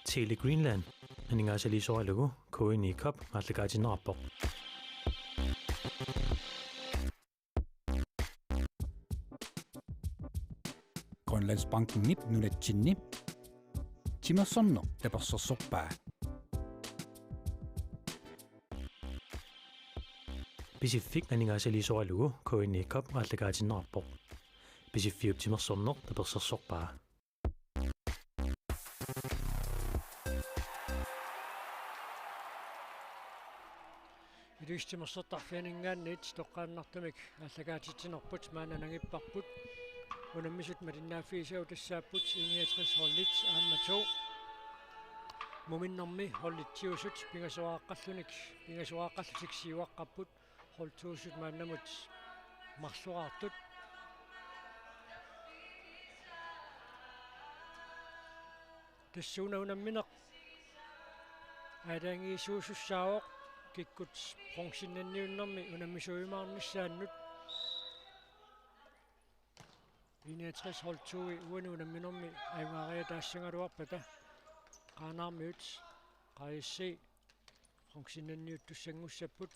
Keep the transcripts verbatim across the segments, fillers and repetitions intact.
Tele Greenland aningaasaliisoralugu K N I Cup aallakaatinneqarpoq. Grønlandsbankenip nunatsinni timersorneq tapersersorpaa. Pisiffik aningaasaliisoralugu K N I Cup aallakaatinneqarpoq. Pisiffiup timersorneq tapersersorpaa. Iluitsup timersortarfianinngaanniit toqqaannartumik aallakaatitsinerput maanna nangipparput. Unammisut malinnaaffigisagut tassaapput I niogtres holdit aamma to. Muminnermi holditsiusut pingasoqaqqallutik, pingasoqaqqallutik siuaqqapput. Holdtuusut maannamut marloraartut. Tassuuna unammineq aalajangiisuusussaavoq kikkut bronzinnanniunnermi unammisuujumaarnissaannut. I niogtres hold to-i uani unamminermi ajugaariataassagaluarpata Qaanaarmiut, Q S C, bronzinnanniuttussanngussapput.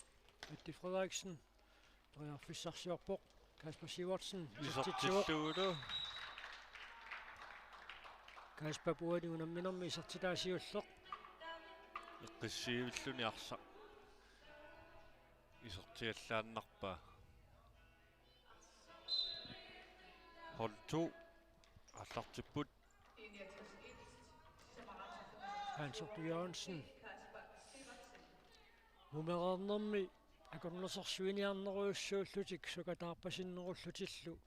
Atti Frederiksen periarfissarsiorpoq. Kasper Sivertsen isertitsivoq. Isertillugulu. Kaspap uani unamminermi isertitaa siulleq. Eqqissiivilluni arsaq isertiallaannarpaa. Hold to aallartipput. Hans Otto Jørgensen. Mumereernermi akornusersuiniarnerujussuullutik sukataarpasinnerullutillu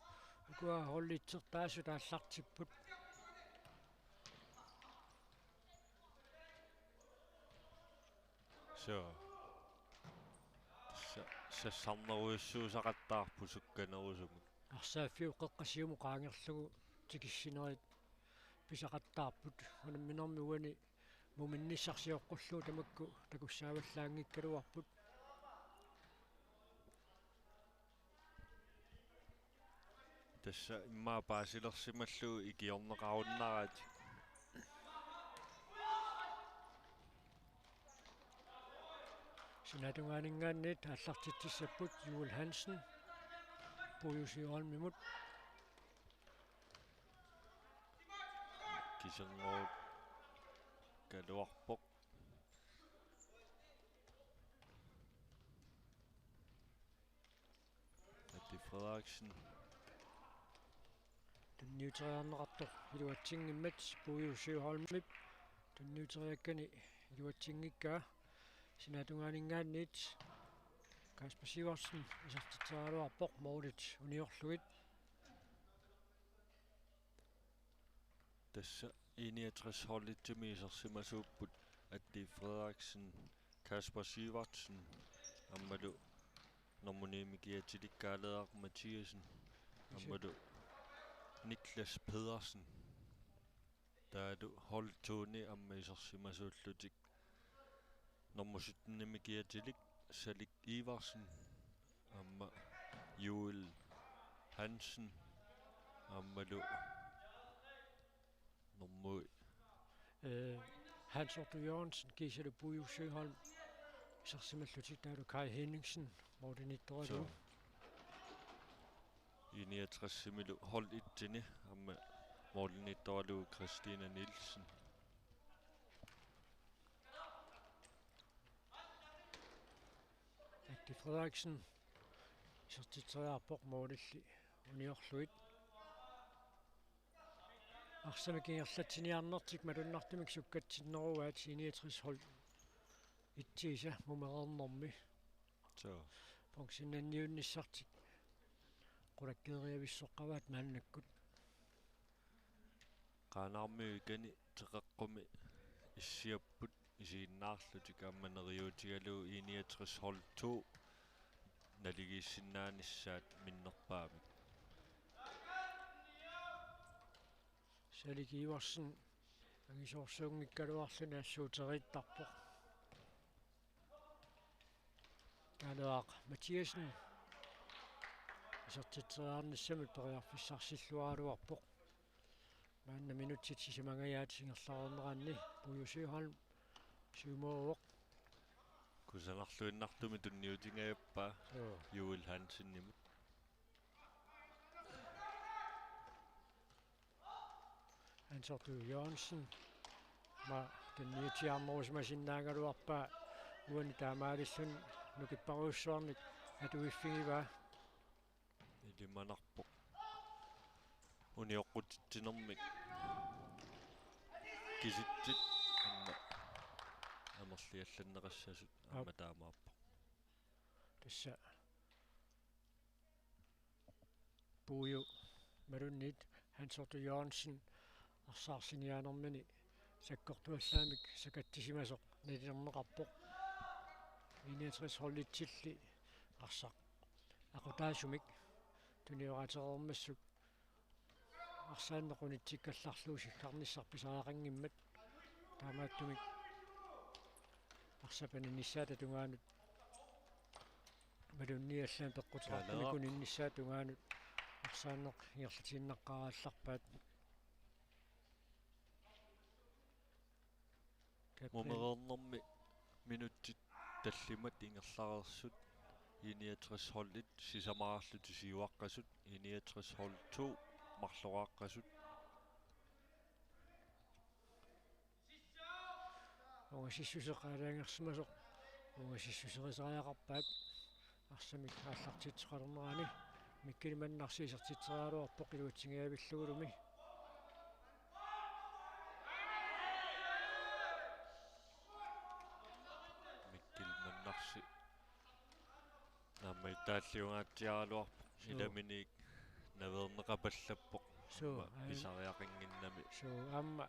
ukua holditsertaasut aallartipput. Suu. Sa-, sassarnerujussuusaqattaarput sukkanerusumut. Arsaaffiup qeqqata siumut qaangerlugu tikissinerit pisaqattaarput. Unamminermi uani muminnissaq sioqqullugu tamakku takussaavallaanngikkaluarput. Tassa immaqa paasilersimallugu ikiorneqarunnaraat. Sinaatungaaninngaanniit aallartitsissapput Juul Hansen Pujo Sjöholmimut. Kiserngorukkaluarpoq. Atti Frederiksen. Tunniuteriarneqartoq iluatsinngimmat Pujo Sjöholmip tunniuteriakkani iluatsinngikkaa. Sinaatungaaninngaanniit Kasper Sivertsen isertitseriaraluarpoq målit uniorlugit. Tassa I niogtres holditsimi isersimasuupput Atti Frederiksen, Kasper Sivertsen, aammalu nummer ni-mi kiatilik Kaaleeraq Mathiassen, aammalu Niklas Pedersen. Taavalu hold to-ni aamma isersimasuullutik nummer sytten-imi kiatilik Salik Iversen, aamma Juul Hansen, aammalu nummer, øh, Hans Otto Jørgensen, kiisalu Pujo Sjöholm isersimallutik, taavalu Kai Henningsen målimiittoralugu. Suu. I niogtres-imilu hold et-ini aamma målimiittoralugu Christina Nielsen. Atti Frederiksen isertitseriarpoq målilli uniorlugit. Arsamik ingerlatsiniarnertik malunnartumik sukkatsinneruaat I niogtres hold et-iisa mumereernermi. Suu. Bronzinnanniunnissartik qulakkeeriavissoqqavaat maannakkut. Qaanaarmiut ikani teqeqqumi issiapput isiginnaarlutik aamma neriuutigalugu I niogtres hold to naligiissinnaanissaat minnerpaamik. Salik Iversen angisoorsuunngikkaluarluni assuuteriittarpoq. Kaaleeraq Mathiassen isertitseriarnissamut periarfissarsilluaraluarpoq. Maanna minutsit sisamangajaat ingerlareerneranni Puju Søholm siumooq. Kusanarluinnartumik tunniutingajappaa. Joo. Joel Hansenimut. Hans Otto Jørgensen. Ma tunniutiarnerusimasinnaagaluarpaa uani taamaalilluni nukipparujussuarnik atuiffigivaa. Ilimanarpoq. Unioqqutitsinermik. Kisitsit aamma amerliallanneqassasut aamma Aap. Taamaappoq. Tassa Puju Malunniit Hans Otto Jørgensen arsaarsinnaanermini sakkortuallaamik sakatsisimasoq nalilerneqarpoq. I niogtres holditsilli arsaq aqutaasumik tunioraatereermassuk arsaanneq unitsikkallarlugu sikkarnissaq pisariaqanngimmat. Taamaattumik arsap aninissaata tungaanut Malunniit allanik peqquteqartumik Kaalaq. Uninissaata tungaanut arsaanneq ingerlatiinnaqqaarallarpaat. Gabriel. Mumereernermi minutsit tallimat ingerlareersut I niogtres holdit sisamaraarlutik siuaqqasut, I niogtres hold to marloraaqqasut. Ungasissuseq aalajangersimasoq ungasissuserisariaqarpaat arsamik aallartitseqalernerani. Mikkel Mannarsi isertitseriaraluarpoq iluatsingaavillugulumi. Mikkel Mannarsi aamma itaalliungaatsiaraluarpoq. Suu. Ilaminiik naveerneqapallappoq. Suu, aamma ai. Pisariaqannginnami. Suu, aamma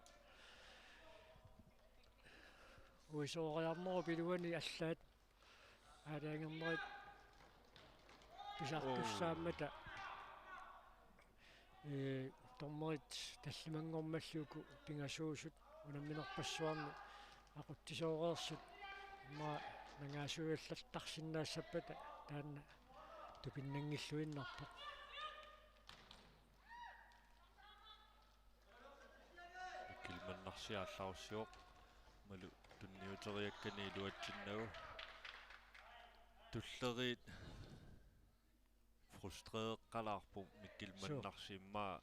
uisooriarnerup iluani allaat aalajangernerit pisartussaammata. Oo. Ee, dommerit tallimanngormalli uku pingasuusut unamminerpassuarni aqutsisooreersut immaqa nangaasuiallattarsinnaassappata taanna tupinnanngilluinnarpoq. Mikkel Mannarsi aallarussivoq. Malu tunniuteriakkani iluatsinnagu. Tulleriit frustrereqqalaarpoq Mikkel Suu. Mannarsi immaqa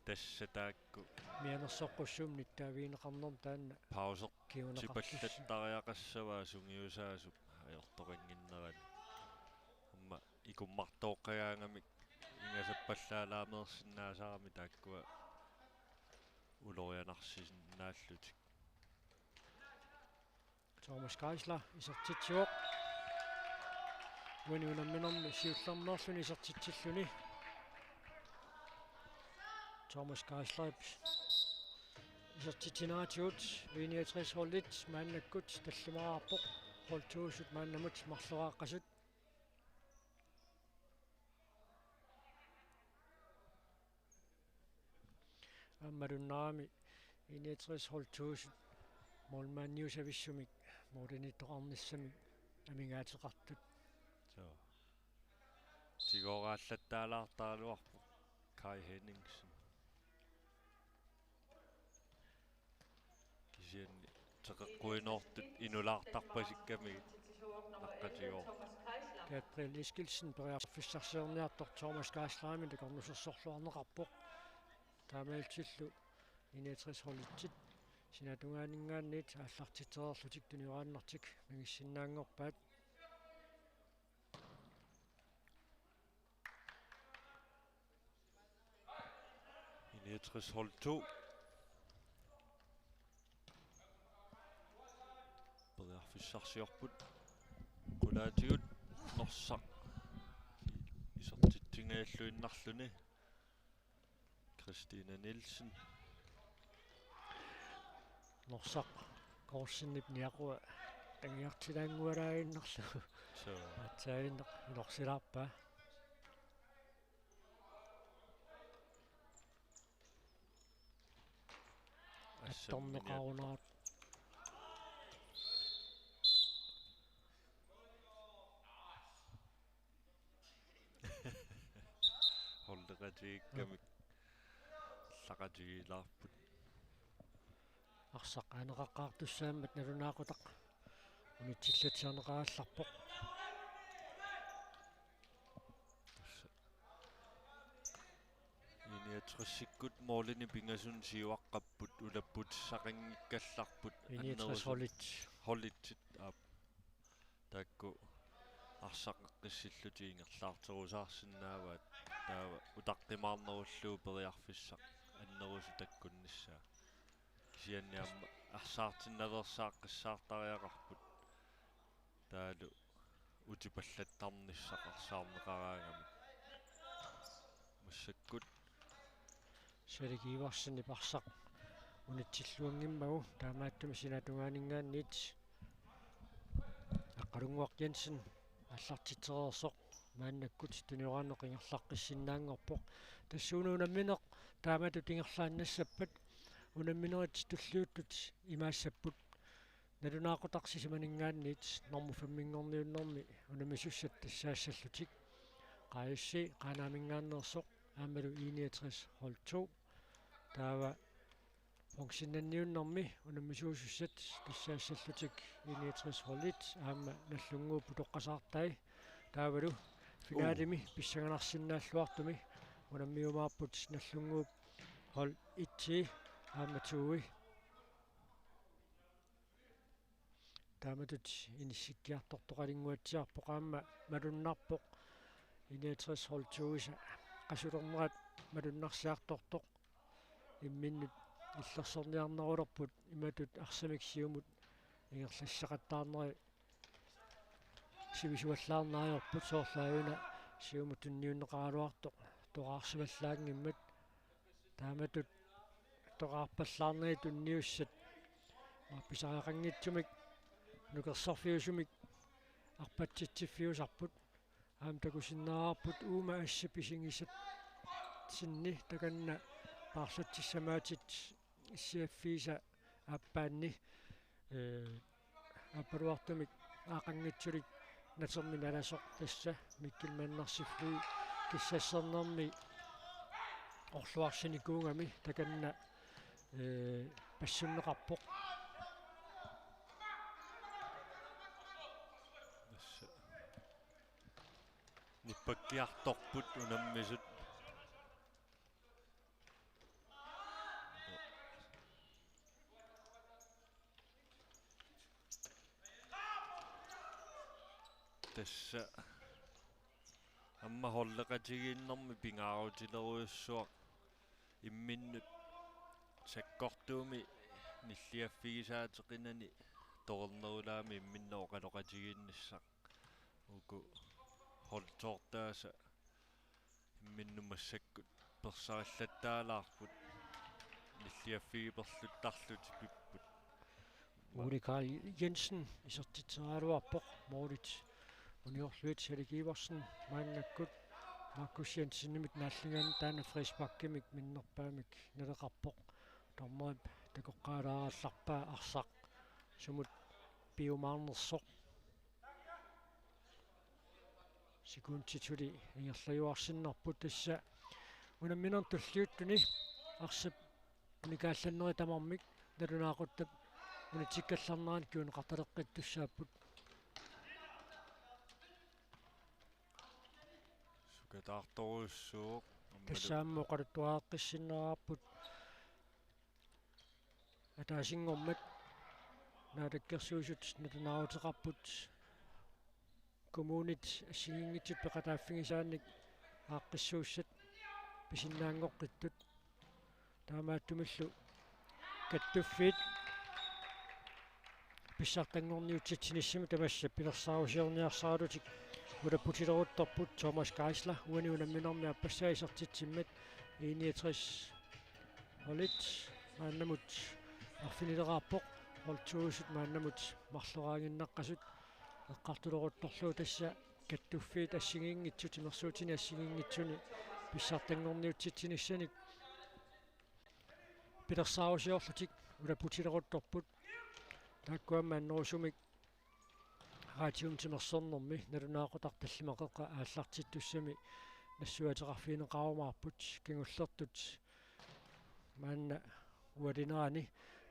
tassa taakku. Mianersoqqussummik nittaavigineqarnermut taanna. Pauser. Kiuneqartussi. Tipallattariaqassavaa sungiusaasup ajortoqannginnerani. Aamma ikummartooqqagaangamik ingasappallaalaameersinnaasarami taakkua ulorianarsinnaallutik. Thomas Geisler isertitsivoq. Uani unamminermi siullermeerluni isertitsilluni. Thomas Geislerip isertitsineratigut I niogtres holdit maannakkut tallimaraarpoq. Hold to-sut maannamut marloraaqqasut. Aammaluunniit I niogtres hold to-sut målmandiusavissumik målimiittoqarnissamik amigaateqartut. Suu. Tigooraallattaalaartaraluarpoq Kai Henningsen. Kisianni teqeqquinoortut inulaartarpasikkamigit naqqatigoor. Gabriel Eskildsen periarfissarsiorniartoq Thomas Geislerimit takornusersorluarneqarpoq. Taamaalillutillu I niogtres holditsit sinaatungaaninngaanniit aallartitsereerlutik tunioraannartik mingissinnaanngorpaat. I niogtres hold to. Periarfissarsiorput. Qulaatigut Norsaq isertitsingaalluinnarluni. Christine Nielsen. Norsaq Korsenip niaqua angiartilaanngualaaginnarlugu. Suu. Aatsaannguaq inorsilaarpaa. Assamminiartoq. Attorneqarunaaq. Holdeqatigiikkamik. Joo. Allaqatigiilaarput. Arsaq aaneqaqqaartussaammat nalunaaqutaq unitsilluarneqarallarpoq. I-niogtresikkut målini pingasunut siuaqqapput, ulapputissaqanngikkallarput. I-niogtres annerusut holdit. Holdit, aap. Taakku arsaq eqqissillutik ingerlaarterusaarsinnaavaat, taava utaqqimaarnerullugu periarfissaq annerusut takkunnissaa. Kisianni aamma arsaartinnaveersaaqqissaartariaqarput. Taavalu utipallattarnissaq arsaarneqaraangamik. Massakkut Salik Iversenip arsaq unitsilluanngimmagu, taamaattumik sinaatungaaninngaanniit Aqqalunnguaq Jensen aallartitsereersoq maannakkut tunioraanneq ingerlaqqissinnaanngorpoq. Tassuuna unammineq taamatut ingerlaannassappat unamminerit tulliuttut imaassapput. Nalunaaqutaq sisamaninngaanniit normu femminngorniunnermi unammisussat tassaassallutik. Q S C Qaanaaminngaanneersoq aammalu I-niogtres hold to. Taava bronzennanniunnermi unammisuusussat tassaassallutik I-niogtres hold et aamma Nagdlunguup utoqqasaartai. Taavalu finaalimi pissanganarsinnaalluartumi unammiumaarput Nagdlunguup hold et aamma to. Taamatut inissikkiartortoqalinguatsiarpoq aamma malunnarpoq I-niogtres hold to-isa qasulernerat malunnarsiartortoq. Imminnut illersorniarnerulerput imatut arsamik siumut ingerlassaqattaarneri sivisuallaarneq ajorput, soorlu aajuna siumut tunniunneqaraluartoq toqaarsivallaanngimmat. Taamatut toqaarpallaarneri tunniussat pisariaqanngitsumik nukersorfiusumik arpatsitsiffiusarput. Aamma takusinnaavarput uuma assip isigisatsinni takanna paarlatsissamaatit issiaffiisa aappaanni, ee, aappaluartumik aaqqanngitsulik natermi nalasoq tassa Mikkel Mannersiflui kissassernermi orluarsinikuugami takanna, ee, passunneqarpoq. Tassa nippakkiartorput unammisut. Tassa aamma holdeqatigiinnermi pingaarutilerujussuaq imminnut sakkortuumi nilliaffigisaateqinani torernerulaami imminnut oqaloqatigiinnissaq. Uku hold to-rtaasa imminnut massakkut persarillattaalaarput, nilliaffigiperluttarlutik pipput. Ole Karl Jensen isertitseraluarpoq målit uniorlugit. Salik Iversen maannakkut Markus Jensenimit naalligaanni taanna frisparkimik minnerpaamik naleqarpoq. Dommerip takoqqaalaarallarpaa arsaq sumut piumaarnersoq. Sekundit suli ingerlajuarsinnarput tassa unamminermi tulliuttuni arsap unikaallannerit tamarmik nalunaaquttap unitsikkallarnerani kinguneqartaleqqittussaapput. Sukataartorujussuuvoq. Tassa aamma oqaluttuareqqissinnaarput ataasinngormat. Naalakkersuisut nalunaarutigeqarput kommunit assigiinngitsut peqataaffigisaannik aaqqissuussat pisinnaanngoqqittut. Taamaattumillu kattuffiit pissartanngorniutsitsinissamut tamassa pilersaarusiorniarsaralutik ulapputileruttorput. Thomas Geisler uani unamminermi aappassaa isertitsimmat I-niogtres holdit maannamut arfinileraarpoq. Hold to-sut maannamut marloriaaginnaqqasut eqqartuleruttorlugu tassa kattuffiit assigiinngitsut timersuutini assigiinngitsuni pissartanngorniutsitsinissanik pilersaarusiorlutik ulapputileruttorput. Taakku aamma annerusumik radiumik timersornermi nalunaaqutaq tallimat qeqqat aallartittussami nassuiaateqarfigineqarumaarput. Kingullertut maanna ualinerani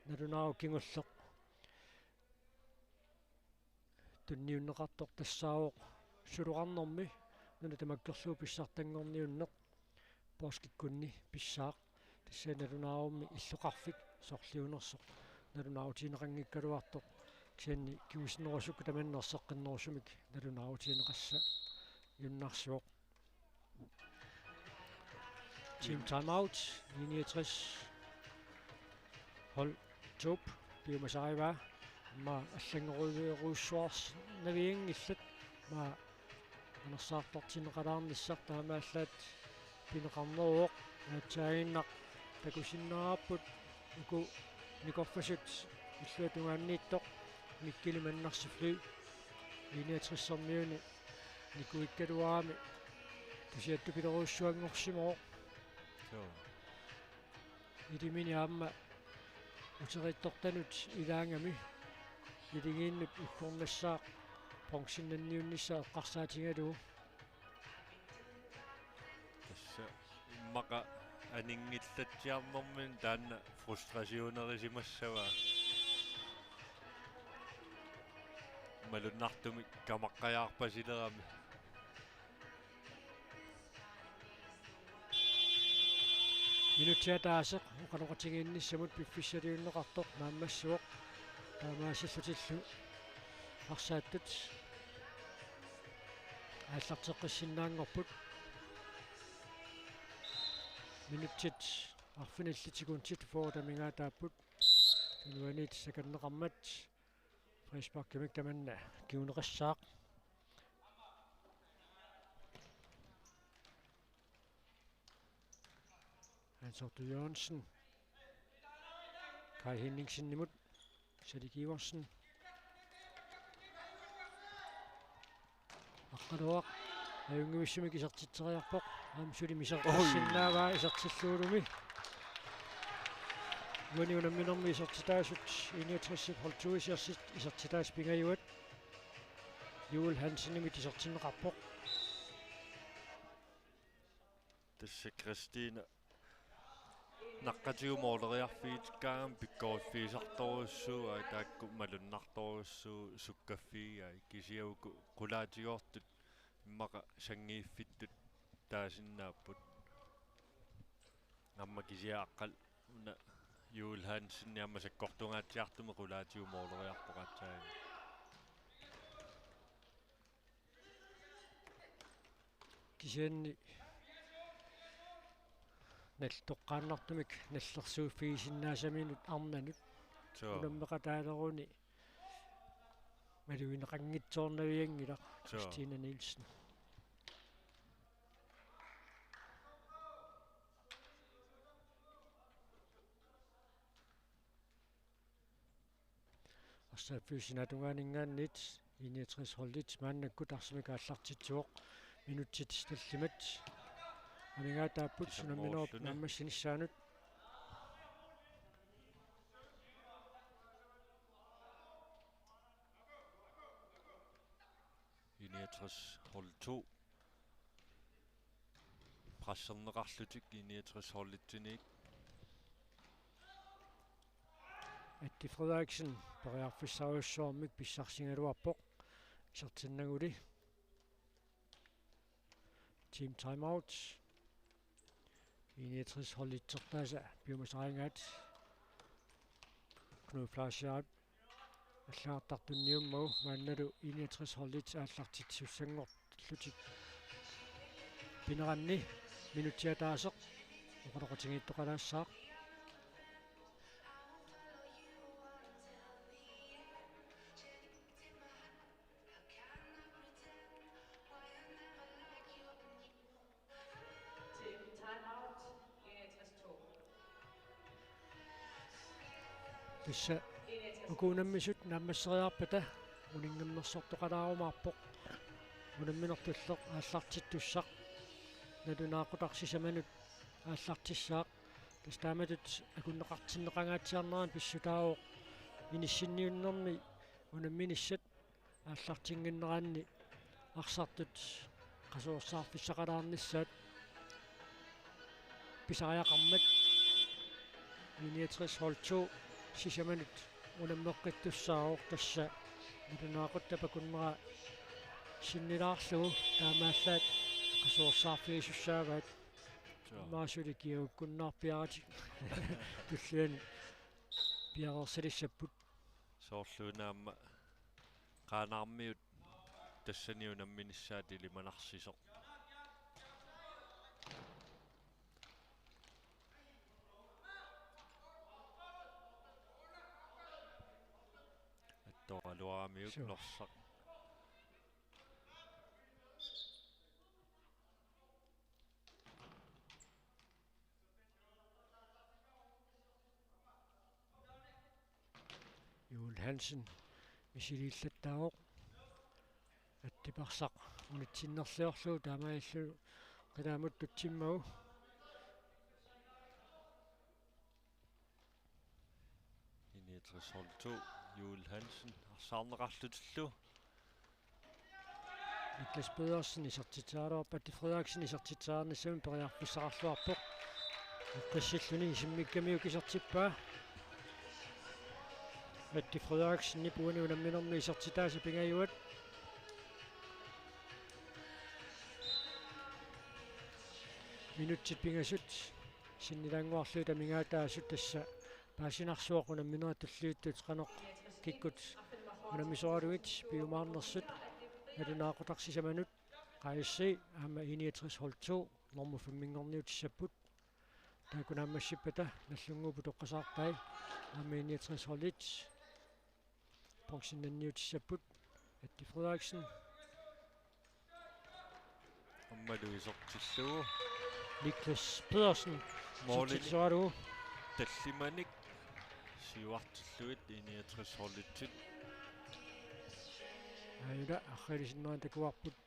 nalunaaruk kingulleq tunniunneqartoq tassaavoq suloqarnermi nuna tamakkerlugu pissartanngorniunneq poorskikkunni pissaaq. Tassa nalunaarummi illoqarfik sorliunersoq nalunaarutigineqanngikkaluartoq, kisianni kingusinnerusukkut tamanna erseqqinnerusumik nalunaarutigineqassajunnarsivoq. Team timeout, I niogtres hold to piumasarivaa. Aamma allanngorujussuarnavianngillat, aamma anersaartortinneqalaarnissaq taamaallaat pineqarneruvoq. Aatsaaginnaq takusinnaavarput uku nikorfasut, illuatungaaniittoq Mikkeli Mannarsifly I niogtresermiuni nikuikkaluarami tusiattupilorujussuanngorsimavoq. Joo. Ilimini aamma uteriittortanut ilaagami iligiinnut uggornassaaq bronzennanniunnissaa eqqarsaatigalugu. Tassa immaqa aningilaatsiarnermini taanna frustrationerisimassavaa. Malunnartumik kamaqqajaarpasilerami. Minutsit ataaseq oqaloqatigiinnissamut piffissaliunneqartoq naammassivoq. Taamaasillutillu arsaattut aallarteqqissinnaanngorput. Minutsit arfinillit sekundit fyrret amigaataapput. Inuaniit sakanneqarmat frisparkimik tamanna kinguneqassaaq. Hans Otto Jørgensen. Kai Henningsenimut. Salik Iversen. Aqqaluaq. Ajunngivissumik isertitseriarpoq. Aamma suli misertassinnaavaa isertillugulumi. Uani unamminermi isertitaasut I niogtresip hold to isertit-, isertitaasut pingajuat. Juul Hansenimit isertinneqarpoq. Tassa Christine naqqatigut måleriarfigitikkaangami pikkoriffigisartorujussuugai, taakku malunnartorujussuuvoq sukkaffigigai, kisianni uku qulaatigoortut immaqa sanngiiffittut taasinnaapput. Aamma kisianni aqqal una Juul Hansen aamma sakkortungaatsiartumik qulaatigut måleriarpoq aatsaat. Kisianni nal-, toqqaannartumik nallersuiffigisinnaasaminut arnanut. Joo. Unammeqataaleruni malugineqanngitsoornavianngilaq. Joo. Christina Nielsen. Arsaaffiup sinaatungaaninngaanniit I niogtres holdit maannakkut arsamik aallartitsivoq. Minutsit tallimat amigaataapput unamminerup naammassinissaanut. I niogtres hold to. Presserneqarlutik I niogtres holditsinniit. Atti Frederiksen periarfissarujussuarmik pissarsigaluarpoq isertinnaguli. Team timeout. I niogtres holditsertaasa piumasarigaat. Knud Fleischer allagartartunniummagu maannalu I niogtres holdit aallartittussanngorlutik pineranni minutsit ataaseq oqaloqatigiittoqalaassaaq. Tassa uku unammisut naammasseriarpata uninngamersortoqalaarumaarpoq. Unamminertulleq aallartittussaq nalunaaqutaq sisamanut aallartissaaq. Tassa taamatut akunneqartinneqangaatsiarnerani pissutaavoq inissinniunnermi unamminissat aallartinnginneranni arsartut qasuersaarfissaqalaarnissaat pisariaqarmat. I niogtres hold to sisamanut unammeqqittussaavoq, tassa nalunaaquttap akunnera sinnilaarlugu taamaallaat qasuersaarfigisussaavaat. Suu. Immaqa suli kiagukkunnaarpiaratik tulliani piareersalissapput. Soorlu una aamma Qaanaarmiut tassani unamminissaat ilimanarsisoq. Attoraluaramiuk. Suu. Norsaq. Juul Hansen misiliillattaavoq. Attiparsaq unitsinnerliorlugu taamaalillugu qilaamut tutsimmagu. I niogtres hold to, Juul Hansen arsaarneqarlutillu. Niklas Pedersen isertitseraluarpoq, Atti Frederiksen isertitseriarnissamut periarfissaqarluarpoq. Eqqissilluni isimmikkamiuk isertippaa. Atti Frederiksenip uani unamminermi isertitaasa pingajuat. Minutsit pingasut sinnilaannguarlugit amigaataasut tassa paasinarsuaq unamminerit tulliuttut qanoq kikkut unammisooralugit piumaarnersut. Nalunaaqutaq sisamanut Q S C aamma I niogtres hold to normu femminngorniutissapput. Taakku naammassippata Nagdlunguup utoqqasaartai aamma I niogtres hold et bronzennanniutissapput. Atti Frederiksen. Aammalu isertillugu. Niklas Pedersen. Målini. Isertitseralugu. Tallimanik siuartillugit I niogtres hold et-it. Aajuna arriilisinnera takuarput.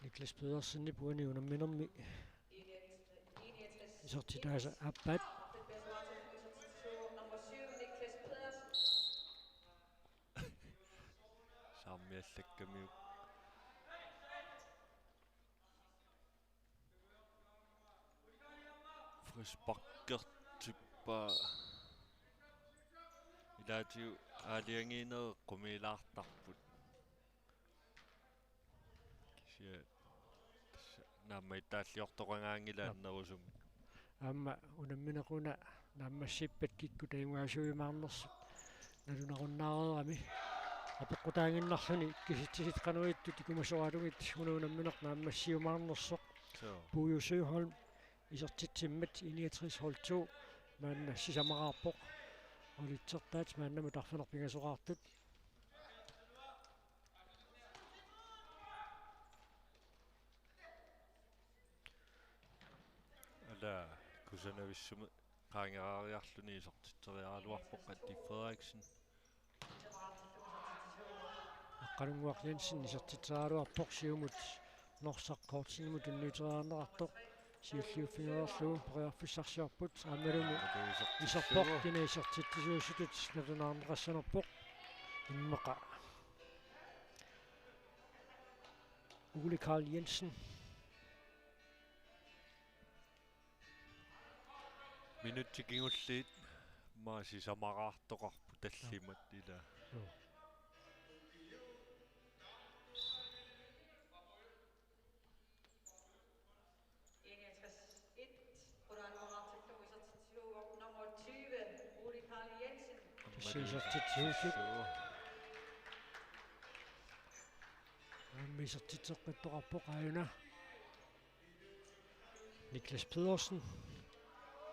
Niklas Pedersenip uani unamminermi isertitaasa aappaat. Saamiallakkamiuk. Frisparkertippaa. Ilaatigut aalajangiinerit eqqumiilaartarput. Kisianni tassa naammagittaalliortoqangaanngilaq. Aap. Annerusumik. Aamma unammineq una naammassippat kikkut ajugaasuujumaarnersut nalunaqunnaareerami. Apeqqutaaginnarluni kisitsisit qanoq ittut ikumasooralugit una unammineq naammassiumaarnersoq. Suu. Pujo Søholm isertitsimmat I niogtres hold to maanna sisamaraarpoq. Holditsertaat maannamut arfineq-pingasoqartut. Ala kusanavissumik qaangeraariarluni isertitseriaraluarpoq Atti Frederiksen. Aqqalunnguaq Jensen isertitseriaraluarpoq, siumut Norsaq Kortsenimut tunniuteriarneqartoq. Siulliuffigereerlugu periarfissarsiorput aammalu iserpoq, kina isertitsisuusutut nalunaarneqassanerpoq. Immaqa Ole Karl Jensen. Minutsit kingulliit maani sisamaraartoqarput tallimat ilaa. Joo. Tassa isertitsisuusut. Aamma isertitseqqittoqarpoq aajuna. Niklas Pedersen.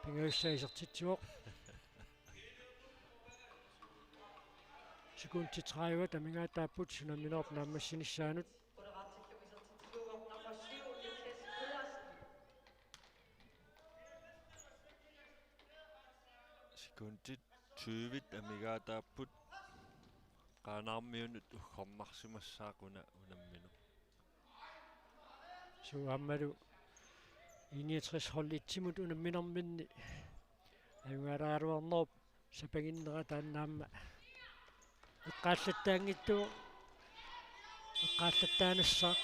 Pingajussaa isertitsivoq. Sekundit tredive amigaataapput unamminerup naammassinissaanut. Sekundit tyve amigaataapput. Qaanaarmiunut uggornarsimassaaq una unammineq. Suu, aammalu I niogtres hold et-imut unamminerminni ajugaaleraluarnerup sapaginnera taanna aamma eqqaallattaanngitsoq, eqqaallattaanassaaq.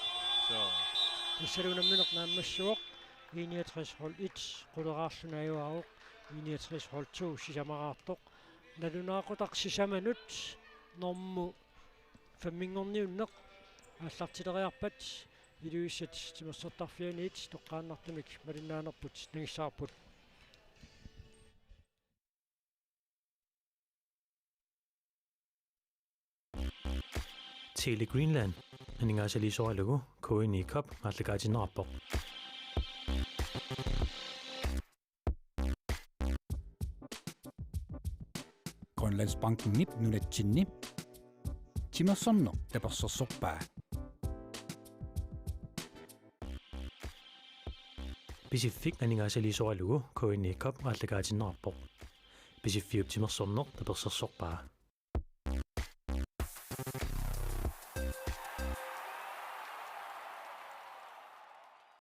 Suu. Tassalu unammineq naammassivoq, I niogtres hold et quleraarluni ajugaavoq. I niogtres hold to sisamaraartoq. Nalunaaqutaq sisamanut normu femminngorniunneq aallartileriarpat Ilulissat timersortarfianiit toqqaannartumik malinnaanerput nangissavarput. Tele Greenland aningaasaliisoralugu K N I Cup aallakaatinneqarpoq. Grønlandsbankenip nunatsinni timersorneq tapersersorpaa. Pisiffik aningaasaliisoralugu K N I Cup aallakaatinneqarpoq. Pisiffiup timersorneq tapersersorpaa.